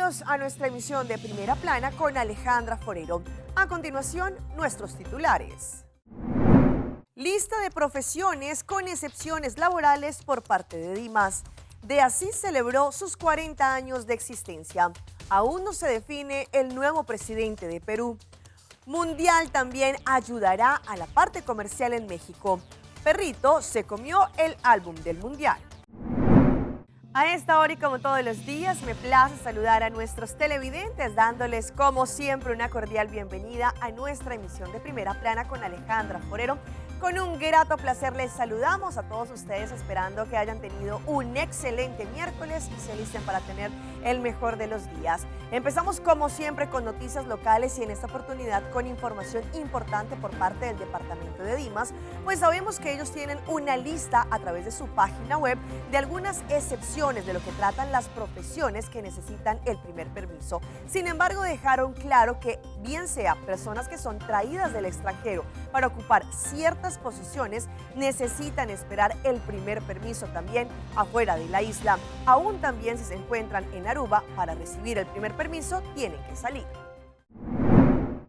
Bienvenidos a nuestra emisión de Primera Plana con Alejandra Forero. A continuación, nuestros titulares. Lista de profesiones con excepciones laborales por parte de Dimas. De así celebró sus 40 años de existencia. Aún no se define el nuevo presidente de Perú. Mundial también ayudará a la parte comercial en México. Perrito se comió el álbum del Mundial. A esta hora y como todos los días, me place saludar a nuestros televidentes, dándoles como siempre una cordial bienvenida a nuestra emisión de Primera Plana con Alejandra Forero. Con un grato placer les saludamos a todos ustedes, esperando que hayan tenido un excelente miércoles y se alisten para tener el mejor de los días. Empezamos como siempre con noticias locales y en esta oportunidad con información importante por parte del departamento de Dimas, pues sabemos que ellos tienen una lista a través de su página web de algunas excepciones de lo que tratan las profesiones que necesitan el primer permiso. Sin embargo, dejaron claro que bien sea personas que son traídas del extranjero para ocupar ciertas posiciones, necesitan esperar el primer permiso también afuera de la isla. Aún también si se encuentran en Aruba, para recibir el primer permiso tienen que salir.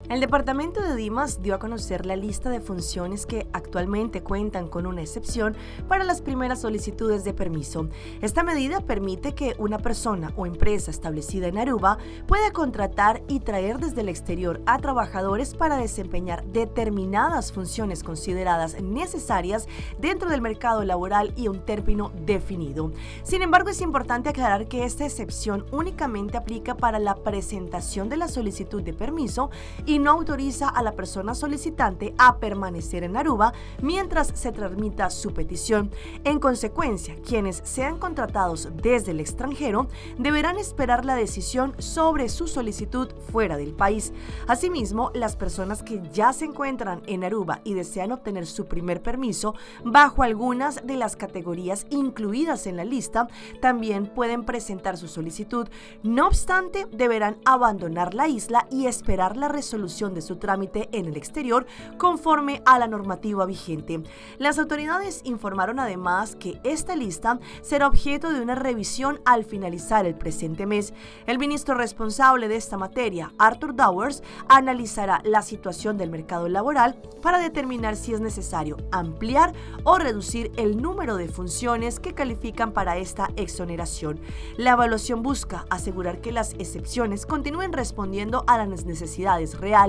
El departamento de Dimas dio a conocer la lista de funciones que actualmente cuentan con una excepción para las primeras solicitudes de permiso. Esta medida permite que una persona o empresa establecida en Aruba pueda contratar y traer desde el exterior a trabajadores para desempeñar determinadas funciones consideradas necesarias dentro del mercado laboral y un término definido. Sin embargo, es importante aclarar que esta excepción únicamente aplica para la presentación de la solicitud de permiso y no autoriza a la persona solicitante a permanecer en Aruba mientras se tramita su petición. En consecuencia, quienes sean contratados desde el extranjero deberán esperar la decisión sobre su solicitud fuera del país. Asimismo, las personas que ya se encuentran en Aruba y desean obtener su primer permiso bajo algunas de las categorías incluidas en la lista también pueden presentar su solicitud. No obstante, deberán abandonar la isla y esperar la resolución de su trámite en el exterior conforme a la normativa vigente. Las autoridades informaron además que esta lista será objeto de una revisión al finalizar el presente mes. El ministro responsable de esta materia, Arthur Dowers, analizará la situación del mercado laboral para determinar si es necesario ampliar o reducir el número de funciones que califican para esta exoneración. La evaluación busca asegurar que las excepciones continúen respondiendo a las necesidades reales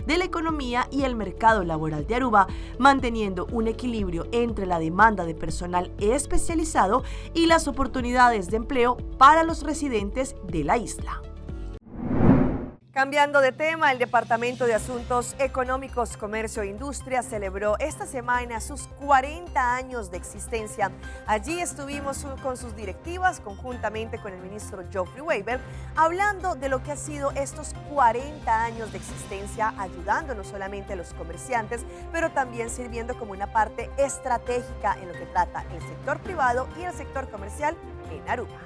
de la economía y el mercado laboral de Aruba, manteniendo un equilibrio entre la demanda de personal especializado y las oportunidades de empleo para los residentes de la isla. Cambiando de tema, el Departamento de Asuntos Económicos, Comercio e Industria celebró esta semana sus 40 años de existencia. Allí estuvimos con sus directivas, conjuntamente con el ministro Geoffrey Weber, hablando de lo que ha sido estos 40 años de existencia, ayudando no solamente a los comerciantes, pero también sirviendo como una parte estratégica en lo que trata el sector privado y el sector comercial en Aruba.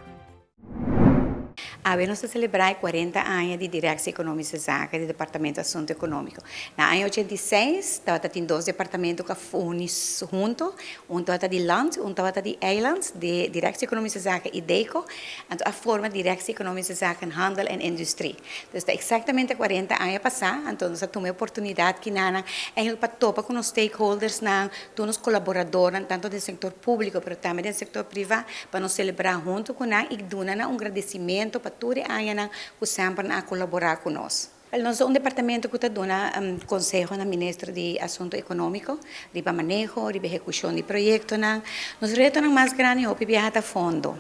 Awe nos ta selebrá 40 aña di Directie Economische Zaken di Departamento di Asunto Ekonómiko. Na aña 86, tabatin dos departamento ku a uni huntu, un tabata di Land, un tabata di Eiland, di Directie Economische Zaken i DECO, anto a forma Directie Economische Zaken, Handel en Industrie. Anto, ta eksaktamente 40 aña pasá, anto nos a tuma e oportunidat ku nan eigenlijk pa topa ku e stakeholders, nan, tur e kolaboradónan, tantu den sektor públiko, pero tambe den sektor privá, pa nos selebrá huntu ku nan i duna un gradisimentu pa tur e añanan ku semper a kolaborá ku nos. Nos ta un departamento ku ta duna konseho na minister di Asunto Ekonómiko, riba maneho, riba ehekushon di proyektonan. Nos retonan mas grandi hopi biaha ta fondo.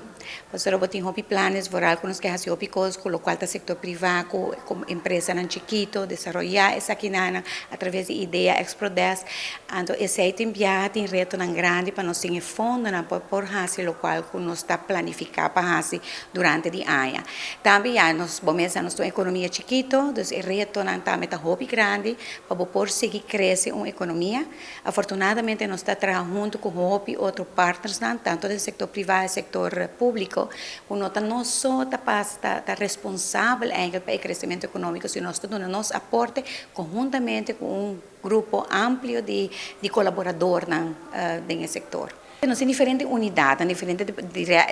Pasobra bo tin hopi planes vooral ku nos ke hasi hopi kos, ku lokual ta sektor privá, ku empresanan chikitu, desaroyá esakinan a traves di IDEA Explodesk. Anto esei tin biaha tin retonan grandi pa nos tin e fondonan pa por hasi lokual ku nos ta planifiká pa hasi durante di aña. Tambe ya nos bo mesa nos ta un ekonomia chikitu, dus e retonan tambe ta hopi grandi pa bo por sigui krese un ekonomia. Afortunadamente nos ta traha huntu ku hopi otro partnersnan, tantu den sektor privá i sektor públiko, ku no ta nos so ta pas ta ta responsabel eigenlijk pa e kresementu ekonómiko, sino nos ta duna nos aporte konhuntamente ku un grupo amplio di di kolaboradornan den e sektor. Nos tin diferente unidatnan, diferente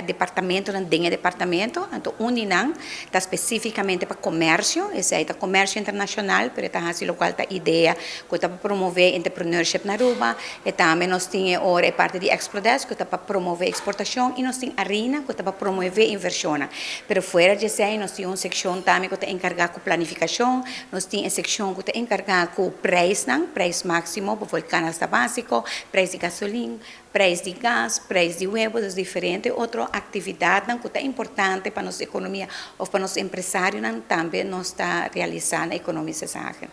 departamentonan den e departamento, anto un di nan ta spesífikamente pa komersio, esei ta komersio internashonal, pero e ta hasi lokual ta idea ku ta pa promové entrepreneurship na Aruba, e tambe nos tin e ora e parti di Exprodesk ku ta pa promové eksportashon i nos tin Arina ku ta pa promové invershonnan. Pero fuera di esei nos tin un sekshon tambe ku ta enkargá ku planifikashon, nos tin e sekshon ku ta enkargá ku preisnan, preis máksimo, bovòl kanasta básiko, preis di gasolin, Prijs di gas, prijs di webo, dus diferente otro actividadnan cu ta importante pa nos economia of pa nos empresarionan tambe nos ta realisa na Economische Zaken.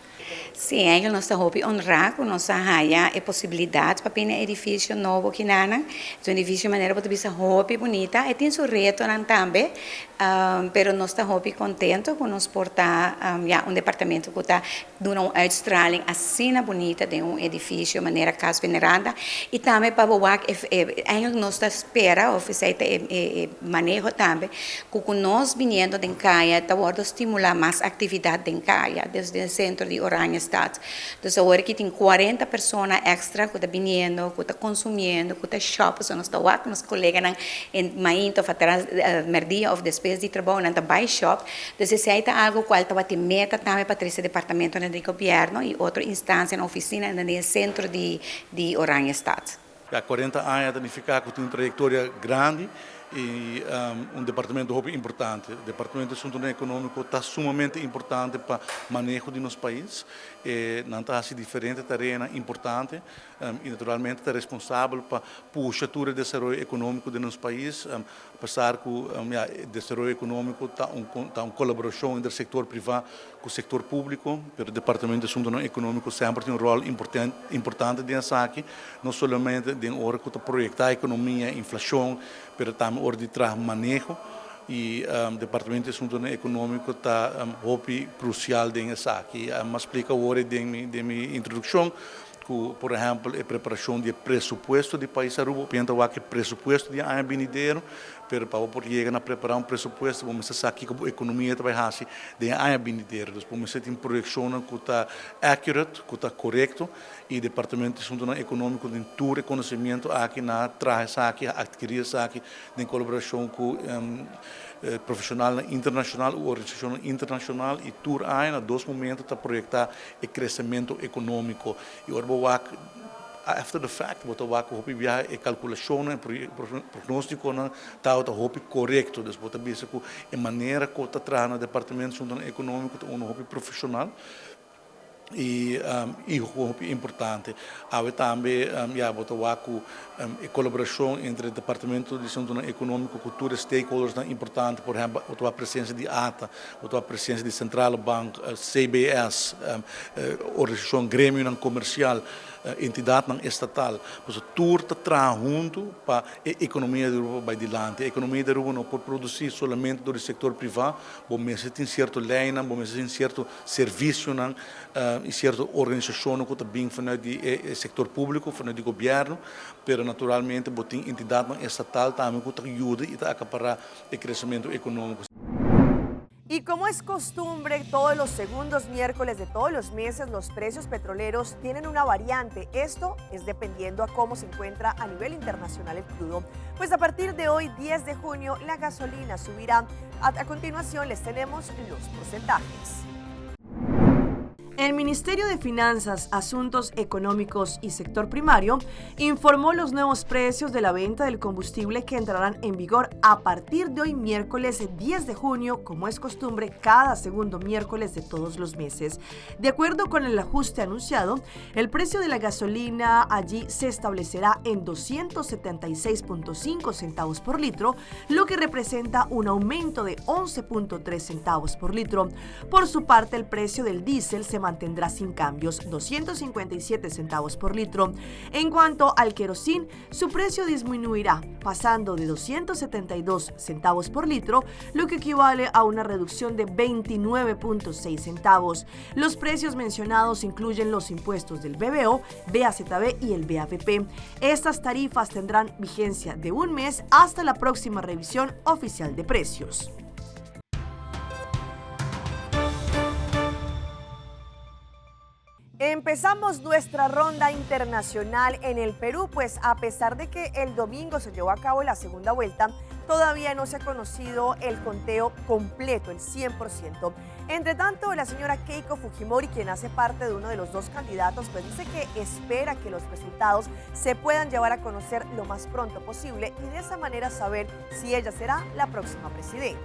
Sí, eigenlijk nos ta hopi honra cu nos a haya e posibilidad pa bini e edificio nobo kinanan. Es un edificio manera bo ta bisa hopi bunita, e tin su retonan tambe, pero nos ta hopi contento cu nos por ta ya un departamento cu ta Duna un uitstraling asina bunita den un edificio manera Cas Veneranda y tambe pa bo wak e eigenlijk nos ta spera of esey ta e maneho tambe cu cu nos biniendo den caya ta wordo stimula mas actividad den caya dus den centro di Oranjestad. Dus awor aki tin cuarenta persona extra cu ta biniendo cu ta consumiendo cu ta shop pasobra nos ta wak nos coleganan mainta of atras merdia of despues di trabou nan ta bay shop. Dus esei ta algo cual tabatin meta tambe pa trece departamentonan di gobierno y otro instancianan, oficinanan den e centro di di Oranjestad. Ya cuarenta aña ta nifica cu tin un trayectoria grandi y un departamento hopi importante. Departamento di Asuntonan Economico ta sumamente importante pa maneho di nos pais. E nan ta haci diferente tareanan importante y naturalmente ta responsabel pa pusha tur e desaroyo economico den nos pais. Apesar ku ya e desaroyo ekonómiko ta un ta un kolaborashon entre sektor privá ku sektor públiko, pero Departamento di Asuntunan Ekonómiko semper tin un ròl importante den esaki, no solamente den ora ku ta proyektá ekonomia, inflashon, pero tambe ora di traha maneho i Departamento di Asuntunan Ekonómiko ta hopi krusial den esaki. Mi a splika awor den mi den mi introdukshon Ku por ehèmpel e preparashon di e presupuesto di pais Aruba, bo piensa wak e presupuesto di e aña binidero, pero pa bo por yega na prepará un presupuesto bo mester sa kiko bo ekonomia ta bai hasi den e aña binidero. Dus bo mester tin proyekshonnan ku ta accurate, ku ta korekto i Departamento di Asuntunan Ekonómiko tin tur e konosemiento aki na traha esaki, a atkirí esaki den kolaborashon ku profeshonalnan internashonal u organisashonnan internashonal i tur aña na dos momento ta proyektá e kresementu ekonómiko i ora bo wak after the fact bo ta wak ku hopi biaha e kalkulashonnan e prognóstikonan tabata hopi korekto dus bo ta bisa ku e manera ku ta traha na departamento asuntunan ekonómiko ta unu hopi profeshonal i i hopi importante awe tambe ya bo ta wak ku e kolaborashon entre departamento di asuntunan ekonómiko ku tur e stakeholdersnan importante por ehèmpel bo ta wak presensia di ata Bo ta presensia di Centrale Bank, CBS, organisashon, gremionan komersial, entidatnan estatal. Pasobra tur ta traha huntu pa e ekonomia di Aruba bai dilanti. E ekonomia di Aruba no por produsí solamente dor di sektor privá. Bo mester tin sierto leinan, bo mester tin sierto servisionan i sierto organisashonnan ku ta bin vanuit di e sektor públiko, vanuit di gobièrnu. Pero naturalmente bo tin entidatnan estatal tambe ku ta yuda i ta akapará e kresementu ekonómiko. Y como es costumbre, todos los segundos miércoles de todos los meses los precios petroleros tienen una variante. Esto es dependiendo a cómo se encuentra a nivel internacional el crudo. Pues a partir de hoy, 10 de junio, la gasolina subirá. A, continuación les tenemos los porcentajes. El Ministerio de Finanzas, Asuntos Económicos y Sector Primario informó los nuevos precios de la venta del combustible que entrarán en vigor a partir de hoy miércoles 10 de junio, como es costumbre cada segundo miércoles de todos los meses. De acuerdo con el ajuste anunciado, el precio de la gasolina allí se establecerá en 276.5 centavos por litro, lo que representa un aumento de 11.3 centavos por litro. Por su parte, el precio del diésel se mantendrá sin cambios, 257 centavos por litro. En cuanto al querosín, su precio disminuirá, pasando de 272 centavos por litro, lo que equivale a una reducción de 29.6 centavos. Los precios mencionados incluyen los impuestos del BBO, BAZB y el BAPP. Estas tarifas tendrán vigencia de un mes hasta la próxima revisión oficial de precios. Empezamos nuestra ronda internacional en el Perú, pues a pesar de que el domingo se llevó a cabo la segunda vuelta, todavía no se ha conocido el conteo completo, el 100%. Entre tanto, la señora Keiko Fujimori, quien hace parte de uno de los dos candidatos, pues dice que espera que los resultados se puedan llevar a conocer lo más pronto posible y de esa manera saber si ella será la próxima presidenta.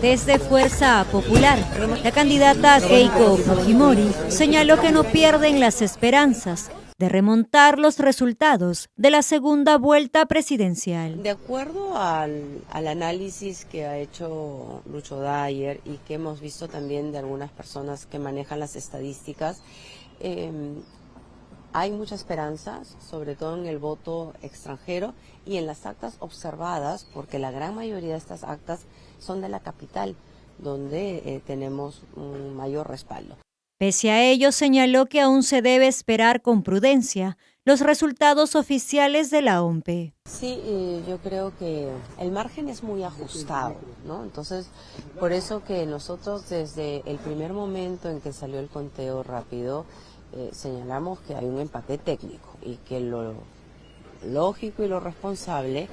Desde Fuerza Popular, la candidata Keiko Fujimori señaló que no pierden las esperanzas de remontar los resultados de la segunda vuelta presidencial. De acuerdo al análisis que ha hecho Lucho Dyer y que hemos visto también de algunas personas que manejan las estadísticas, hay mucha esperanza, sobre todo en el voto extranjero y en las actas observadas, porque la gran mayoría de estas actas son de la capital, donde tenemos un mayor respaldo. Pese a ello, señaló que aún se debe esperar con prudencia los resultados oficiales de la OMPE. Sí, yo creo que el margen es muy ajustado, ¿no? Entonces, por eso que nosotros desde el primer momento en que salió el conteo rápido, señalamos que hay un empate técnico y que lo lógico y lo responsable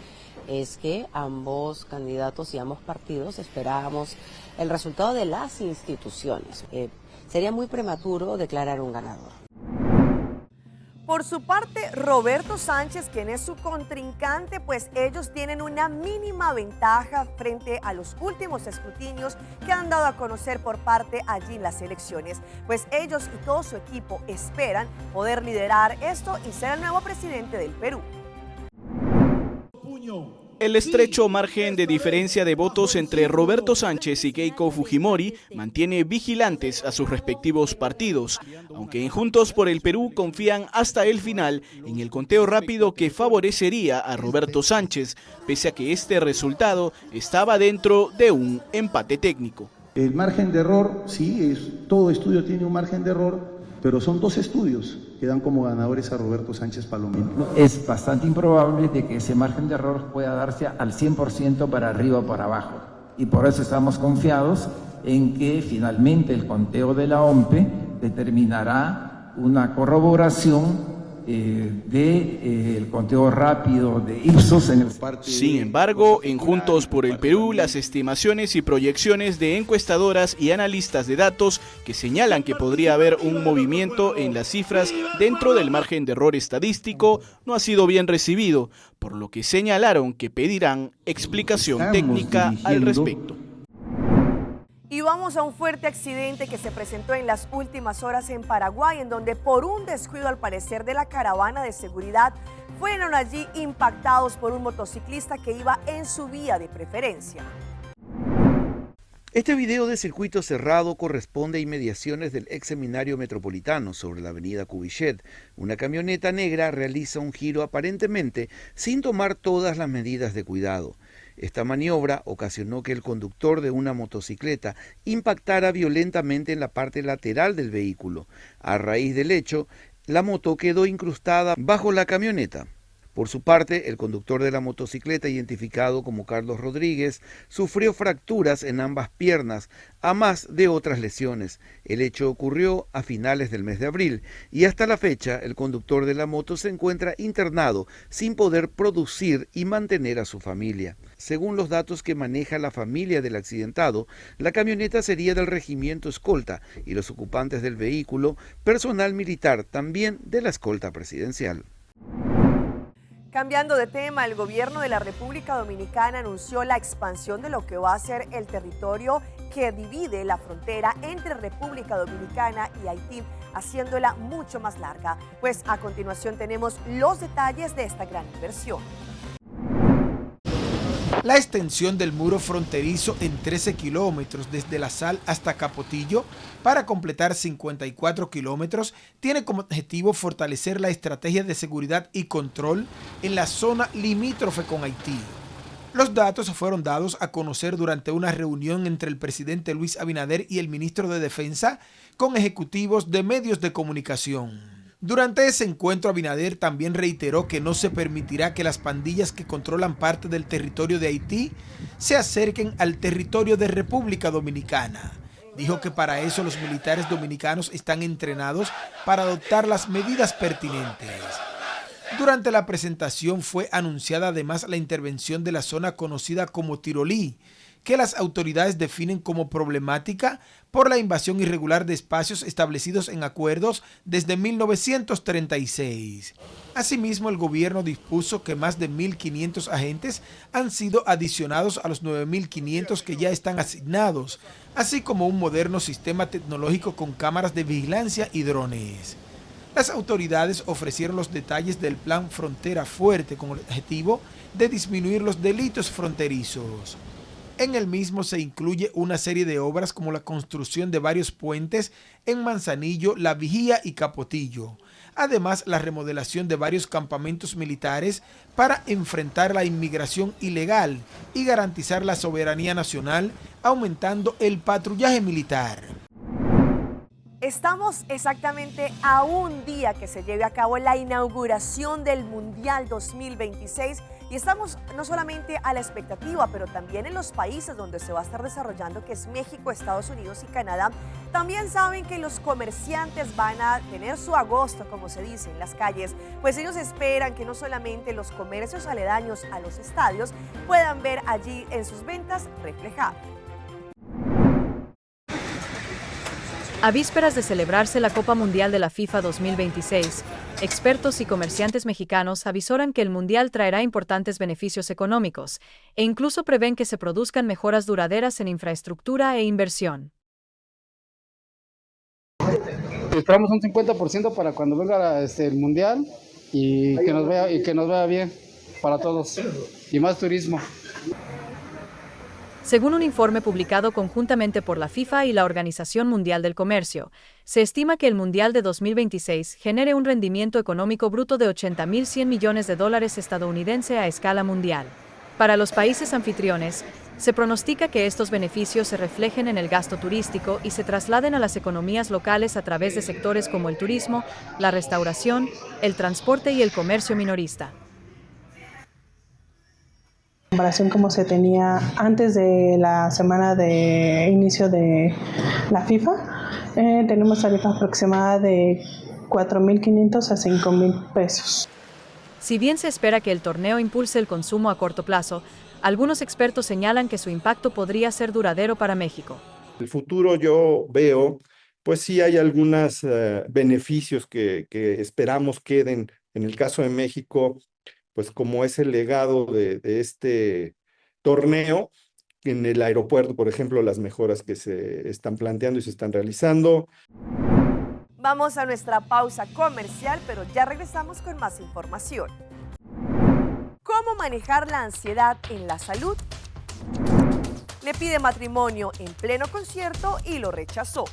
es que ambos candidatos y ambos partidos esperábamos el resultado de las instituciones. Sería muy prematuro declarar un ganador. Por su parte, Roberto Sánchez, quien es su contrincante, pues ellos tienen una mínima ventaja frente a los últimos escrutinios que han dado a conocer por parte allí en las elecciones. Pues ellos y todo su equipo esperan poder liderar esto y ser el nuevo presidente del Perú. El estrecho margen de diferencia de votos entre Roberto Sánchez y Keiko Fujimori mantiene vigilantes a sus respectivos partidos, aunque en Juntos por el Perú confían hasta el final en el conteo rápido que favorecería a Roberto Sánchez, pese a que este resultado estaba dentro de un empate técnico. El margen de error, sí, todo estudio tiene un margen de error, pero son dos estudios que dan como ganadores a Roberto Sánchez Palomino. Es bastante improbable de que ese margen de error pueda darse al 100% para arriba o para abajo. Y por eso estamos confiados en que finalmente el conteo de la OMPE determinará una corroboración del conteo rápido de Ipsos. En el... Sin embargo, en Juntos por el Perú, las estimaciones y proyecciones de encuestadoras y analistas de datos que señalan que podría haber un movimiento en las cifras dentro del margen de error estadístico no ha sido bien recibido, por lo que señalaron que pedirán explicación técnica al respecto. Y vamos a un fuerte accidente que se presentó en las últimas horas en Paraguay, en donde por un descuido al parecer de la caravana de seguridad, fueron allí impactados por un motociclista que iba en su vía de preferencia. Este video de circuito cerrado corresponde a inmediaciones del ex seminario metropolitano sobre la avenida Cubillet. Una camioneta negra realiza un giro aparentemente sin tomar todas las medidas de cuidado. Esta maniobra ocasionó que el conductor de una motocicleta impactara violentamente en la parte lateral del vehículo. A raíz del hecho, la moto quedó incrustada bajo la camioneta. Por su parte, el conductor de la motocicleta, identificado como Carlos Rodríguez, sufrió fracturas en ambas piernas, a más de otras lesiones. El hecho ocurrió a finales del mes de abril y hasta la fecha el conductor de la moto se encuentra internado sin poder producir y mantener a su familia. Según los datos que maneja la familia del accidentado, la camioneta sería del regimiento escolta y los ocupantes del vehículo, personal militar también de la escolta presidencial. Cambiando de tema, el gobierno de la República Dominicana anunció la expansión de lo que va a ser el territorio que divide la frontera entre República Dominicana y Haití, haciéndola mucho más larga. Pues a continuación tenemos los detalles de esta gran inversión. La extensión del muro fronterizo en 13 kilómetros desde La Sal hasta Capotillo para completar 54 kilómetros tiene como objetivo fortalecer la estrategia de seguridad y control en la zona limítrofe con Haití. Los datos fueron dados a conocer durante una reunión entre el presidente Luis Abinader y el ministro de Defensa con ejecutivos de medios de comunicación. Durante ese encuentro, Abinader también reiteró que no se permitirá que las pandillas que controlan parte del territorio de Haití se acerquen al territorio de República Dominicana. Dijo que para eso los militares dominicanos están entrenados para adoptar las medidas pertinentes. Durante la presentación fue anunciada además la intervención de la zona conocida como Tirolí, que las autoridades definen como problemática por la invasión irregular de espacios establecidos en acuerdos desde 1936. Asimismo, el gobierno dispuso que más de 1.500 agentes han sido adicionados a los 9.500 que ya están asignados, así como un moderno sistema tecnológico con cámaras de vigilancia y drones. Las autoridades ofrecieron los detalles del plan Frontera Fuerte con el objetivo de disminuir los delitos fronterizos. En el mismo se incluye una serie de obras como la construcción de varios puentes en Manzanillo, La Vigía y Capotillo. Además, la remodelación de varios campamentos militares para enfrentar la inmigración ilegal y garantizar la soberanía nacional, aumentando el patrullaje militar. Estamos exactamente a un día que se lleve a cabo la inauguración del Mundial 2026 y estamos no solamente a la expectativa, pero también en los países donde se va a estar desarrollando, que es México, Estados Unidos y Canadá. También saben que los comerciantes van a tener su agosto, como se dice en las calles, pues ellos esperan que no solamente los comercios aledaños a los estadios puedan ver allí en sus ventas reflejado. A vísperas de celebrarse la Copa Mundial de la FIFA 2026, expertos y comerciantes mexicanos avisoran que el Mundial traerá importantes beneficios económicos e incluso prevén que se produzcan mejoras duraderas en infraestructura e inversión. Esperamos un 50% para cuando venga el Mundial y que nos vea, y que nos vaya bien para todos y más turismo. Según un informe publicado conjuntamente por la FIFA y la Organización Mundial del Comercio, se estima que el Mundial de 2026 genere un rendimiento económico bruto de 80.100 millones de dólares estadounidense a escala mundial. Para los países anfitriones, se pronostica que estos beneficios se reflejen en el gasto turístico y se trasladen a las economías locales a través de sectores como el turismo, la restauración, el transporte y el comercio minorista. Comparación como se tenía antes de la semana de inicio de la FIFA, tenemos tarifa aproximada de 4.500 a 5.000 pesos. Si bien se espera que el torneo impulse el consumo a corto plazo, algunos expertos señalan que su impacto podría ser duradero para México. El futuro yo veo, pues sí hay algunos beneficios que esperamos queden. En el caso de México, pues como es el legado de este torneo, en el aeropuerto, por ejemplo, las mejoras que se están planteando y se están realizando. Vamos a nuestra pausa comercial, pero ya regresamos con más información. ¿Cómo manejar la ansiedad en la salud? Le pide matrimonio en pleno concierto y lo rechazó.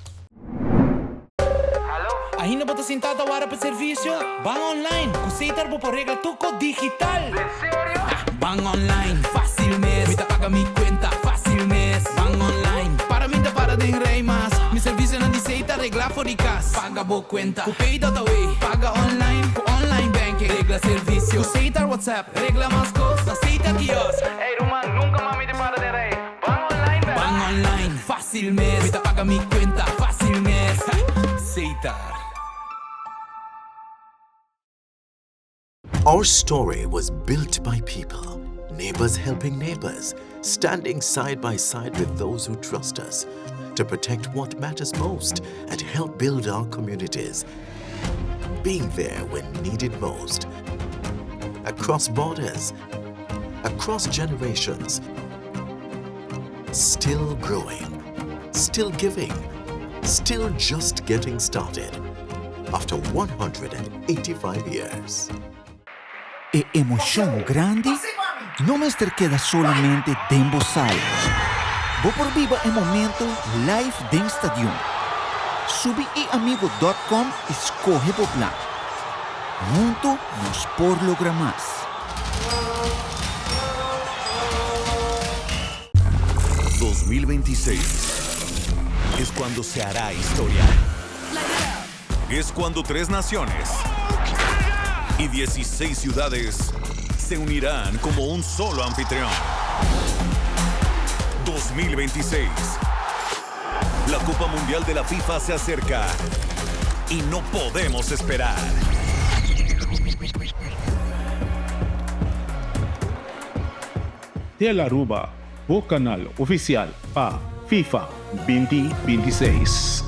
Ainda bo ta sinta ta warda pa servicio? Ban online, cu Setar bo por regla tur cos digital. En serio? Ban online, facil mes. Mi ta paga mi cuenta, facil mes. Ban online, pa mi n' ta para den rij mas. Mi servicionan di Setar regla for di cas. Paga bo cuenta, cu Pay.away. Paga online, cu online banking. Regla servicio, cu Setar WhatsApp. Regla mas cos, na Setar kiosk. Hey, ruman, nunca mas mi ta para den rij. Ban online, Ban online, facil mes. Mi ta paga mi cuenta, facil mes. Setar. Our story was built by people, neighbors helping neighbors, standing side by side with those who trust us to protect what matters most and help build our communities. Being there when needed most. Across borders, across generations, still growing, still giving, still just getting started after 185 years. E emocion grandi no mester keda solamente den bo sala. Bo por biba e momento live den stadion. Subi iamigo.com y scoge bo plan. Hunto nos por logra mas. 2026 es cuando se hará historia. Es cuando tres naciones y 16 ciudades se unirán como un solo anfitrión. 2026. La Copa Mundial de la FIFA se acerca y no podemos esperar. Tele Aruba, bo canal oficial pa FIFA 2026.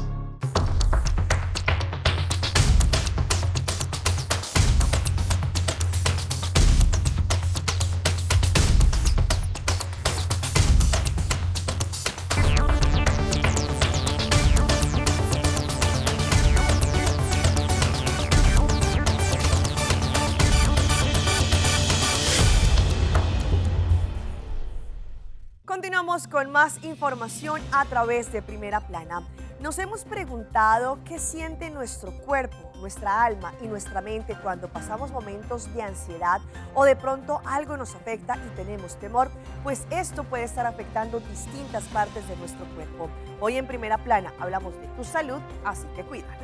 Continuamos con más información a través de Primera Plana. Nos hemos preguntado qué siente nuestro cuerpo, nuestra alma y nuestra mente cuando pasamos momentos de ansiedad o de pronto algo nos afecta y tenemos temor, pues esto puede estar afectando distintas partes de nuestro cuerpo. Hoy en Primera Plana hablamos de tu salud, así que cuídala.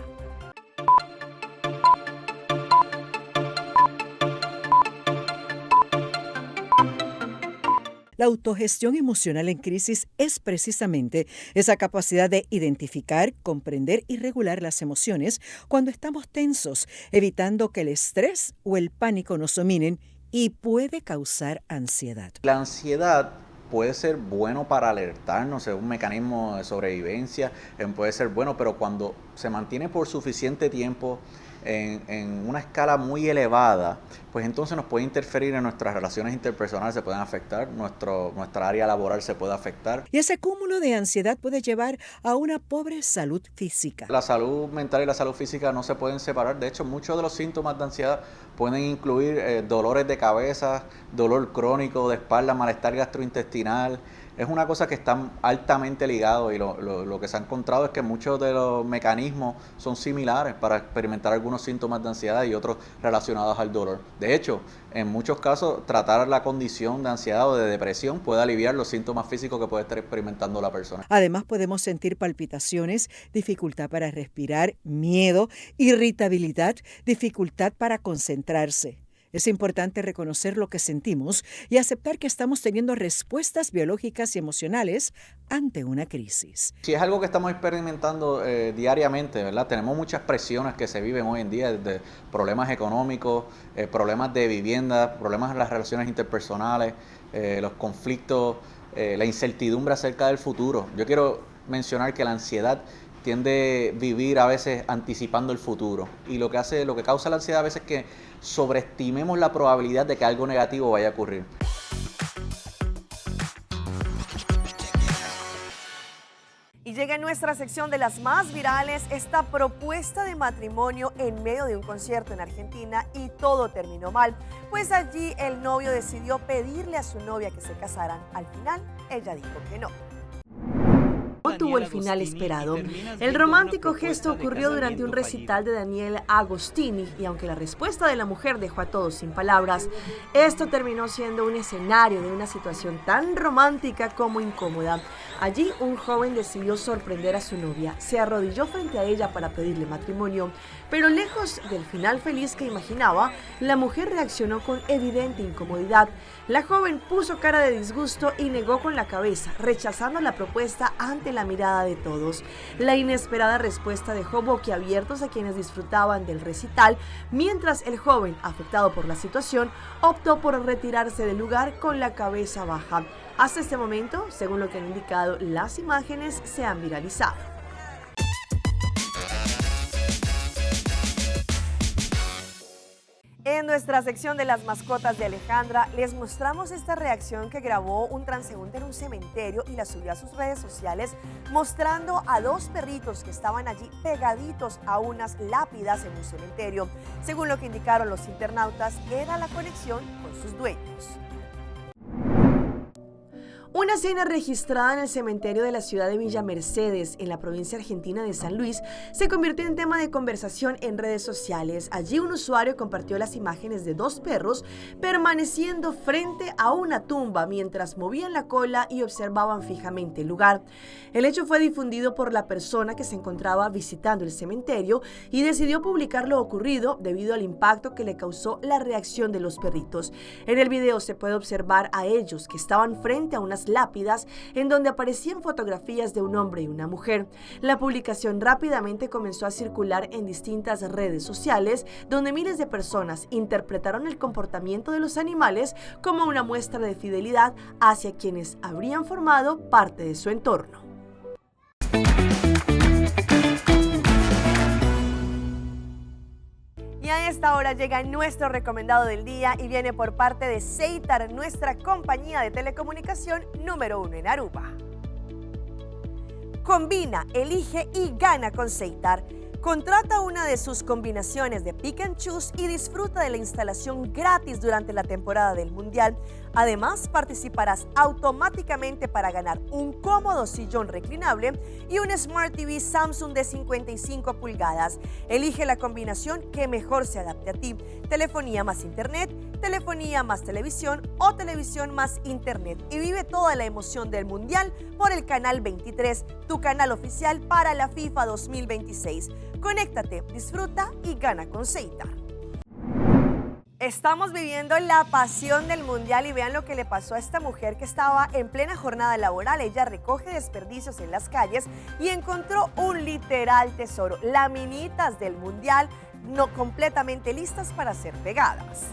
La autogestión emocional en crisis es precisamente esa capacidad de identificar, comprender y regular las emociones cuando estamos tensos, evitando que el estrés o el pánico nos dominen y puede causar ansiedad. La ansiedad puede ser bueno para alertarnos, es un mecanismo de sobrevivencia, puede ser bueno, pero cuando se mantiene por suficiente tiempo en una escala muy elevada, pues entonces nos puede interferir en nuestras relaciones interpersonales, se pueden afectar, nuestra área laboral se puede afectar. Y ese cúmulo de ansiedad puede llevar a una pobre salud física. La salud mental y la salud física no se pueden separar. De hecho, muchos de los síntomas de ansiedad pueden incluir dolores de cabeza, dolor crónico de espalda, malestar gastrointestinal. Es una cosa que está altamente ligado y lo que se ha encontrado es que muchos de los mecanismos son similares para experimentar algunos síntomas de ansiedad y otros relacionados al dolor. De hecho, en muchos casos, tratar la condición de ansiedad o de depresión puede aliviar los síntomas físicos que puede estar experimentando la persona. Además, podemos sentir palpitaciones, dificultad para respirar, miedo, irritabilidad, dificultad para concentrarse. Es importante reconocer lo que sentimos y aceptar que estamos teniendo respuestas biológicas y emocionales ante una crisis. Si es algo que estamos experimentando diariamente, ¿verdad? Tenemos muchas presiones que se viven hoy en día, desde problemas económicos, problemas de vivienda, problemas en las relaciones interpersonales, los conflictos, la incertidumbre acerca del futuro. Yo quiero mencionar que la ansiedad tiende a vivir a veces anticipando el futuro y lo que causa la ansiedad a veces es que sobreestimemos la probabilidad de que algo negativo vaya a ocurrir. Y llega en nuestra sección de las más virales esta propuesta de matrimonio en medio de un concierto en Argentina y todo terminó mal, pues allí el novio decidió pedirle a su novia que se casaran. Al final, ella dijo que no. No tuvo el final esperado. El romántico gesto ocurrió durante un recital de Daniel Agostini y aunque la respuesta de la mujer dejó a todos sin palabras, esto terminó siendo un escenario de una situación tan romántica como incómoda. Allí un joven decidió sorprender a su novia, se arrodilló frente a ella para pedirle matrimonio, pero lejos del final feliz que imaginaba, la mujer reaccionó con evidente incomodidad. La joven puso cara de disgusto y negó con la cabeza, rechazando la propuesta ante la mirada de todos. La inesperada respuesta dejó boquiabiertos a quienes disfrutaban del recital, mientras el joven, afectado por la situación, optó por retirarse del lugar con la cabeza baja. Hasta este momento, según lo que han indicado las imágenes, se han viralizado. En nuestra sección de las mascotas de Alejandra, les mostramos esta reacción que grabó un transeúnte en un cementerio y la subió a sus redes sociales, mostrando a dos perritos que estaban allí pegaditos a unas lápidas en un cementerio. Según lo que indicaron los internautas, era la conexión con sus dueños. Una escena registrada en el cementerio de la ciudad de Villa Mercedes, en la provincia argentina de San Luis, se convirtió en tema de conversación en redes sociales. Allí un usuario compartió las imágenes de dos perros permaneciendo frente a una tumba mientras movían la cola y observaban fijamente el lugar. El hecho fue difundido por la persona que se encontraba visitando el cementerio y decidió publicar lo ocurrido debido al impacto que le causó la reacción de los perritos. En el video se puede observar a ellos que estaban frente a unas lápidas en donde aparecían fotografías de un hombre y una mujer. La publicación rápidamente comenzó a circular en distintas redes sociales, donde miles de personas interpretaron el comportamiento de los animales como una muestra de fidelidad hacia quienes habrían formado parte de su entorno. Y a esta hora llega nuestro recomendado del día y viene por parte de Seitar, nuestra compañía de telecomunicación número uno en Aruba. Combina, elige y gana con Seitar. Contrata una de sus combinaciones de Pick and Choose y disfruta de la instalación gratis durante la temporada del Mundial. Además, participarás automáticamente para ganar un cómodo sillón reclinable y un Smart TV Samsung de 55 pulgadas. Elige la combinación que mejor se adapte a ti. Telefonía más internet, telefonía más televisión o televisión más internet. Y vive toda la emoción del Mundial por el canal 23, tu canal oficial para la FIFA 2026. Conéctate, disfruta y gana con Seita. Estamos viviendo la pasión del mundial y vean lo que le pasó a esta mujer que estaba en plena jornada laboral. Ella recoge desperdicios en las calles y encontró un literal tesoro, laminitas del mundial no completamente listas para ser pegadas.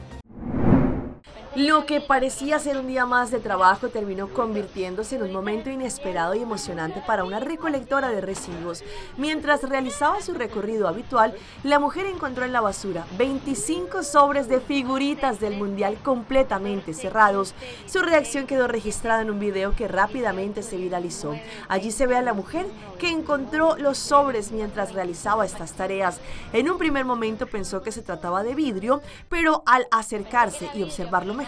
Lo que parecía ser un día más de trabajo terminó convirtiéndose en un momento inesperado y emocionante para una recolectora de residuos. Mientras realizaba su recorrido habitual, la mujer encontró en la basura 25 sobres de figuritas del mundial completamente cerrados. Su reacción quedó registrada en un video que rápidamente se viralizó. Allí se ve a la mujer que encontró los sobres mientras realizaba estas tareas. En un primer momento pensó que se trataba de vidrio, pero al acercarse y observarlo mejor,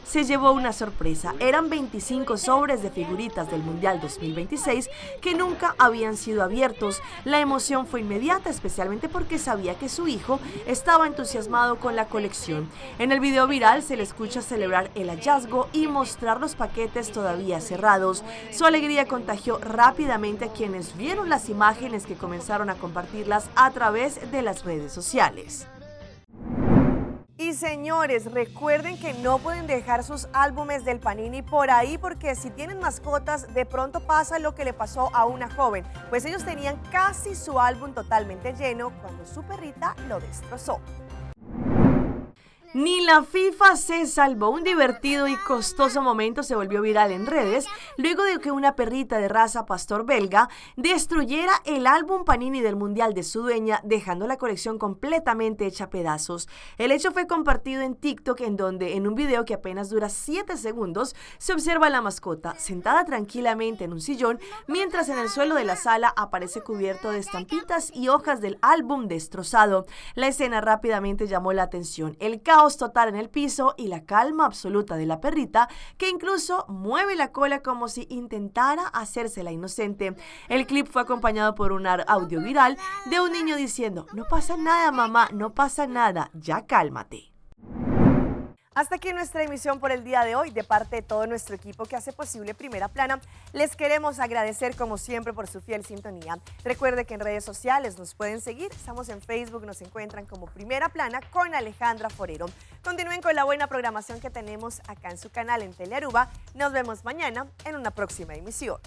se llevó una sorpresa. Eran 25 sobres de figuritas del Mundial 2026 que nunca habían sido abiertos. La emoción fue inmediata, especialmente porque sabía que su hijo estaba entusiasmado con la colección. En el video viral se le escucha celebrar el hallazgo y mostrar los paquetes todavía cerrados. Su alegría contagió rápidamente a quienes vieron las imágenes que comenzaron a compartirlas a través de las redes sociales. Y señores, recuerden que no pueden dejar sus álbumes del Panini por ahí porque si tienen mascotas, de pronto pasa lo que le pasó a una joven. Pues ellos tenían casi su álbum totalmente lleno cuando su perrita lo destrozó. Ni la FIFA se salvó. Un divertido y costoso momento se volvió viral en redes luego de que una perrita de raza pastor belga destruyera el álbum Panini del Mundial de su dueña, dejando la colección completamente hecha pedazos. El hecho fue compartido en TikTok, en donde en un video que apenas dura 7 segundos se observa a la mascota sentada tranquilamente en un sillón, mientras en el suelo de la sala aparece cubierto de estampitas y hojas del álbum destrozado. La escena rápidamente llamó la atención. El caos total en el piso y la calma absoluta de la perrita, que incluso mueve la cola como si intentara hacerse la inocente. El clip fue acompañado por un audio viral de un niño diciendo: "No pasa nada, mamá, no pasa nada, ya cálmate". Hasta aquí nuestra emisión por el día de hoy. De parte de todo nuestro equipo que hace posible Primera Plana, les queremos agradecer como siempre por su fiel sintonía. Recuerde que en redes sociales nos pueden seguir. Estamos en Facebook, nos encuentran como Primera Plana con Alejandra Forero. Continúen con la buena programación que tenemos acá en su canal en Telearuba. Nos vemos mañana en una próxima emisión.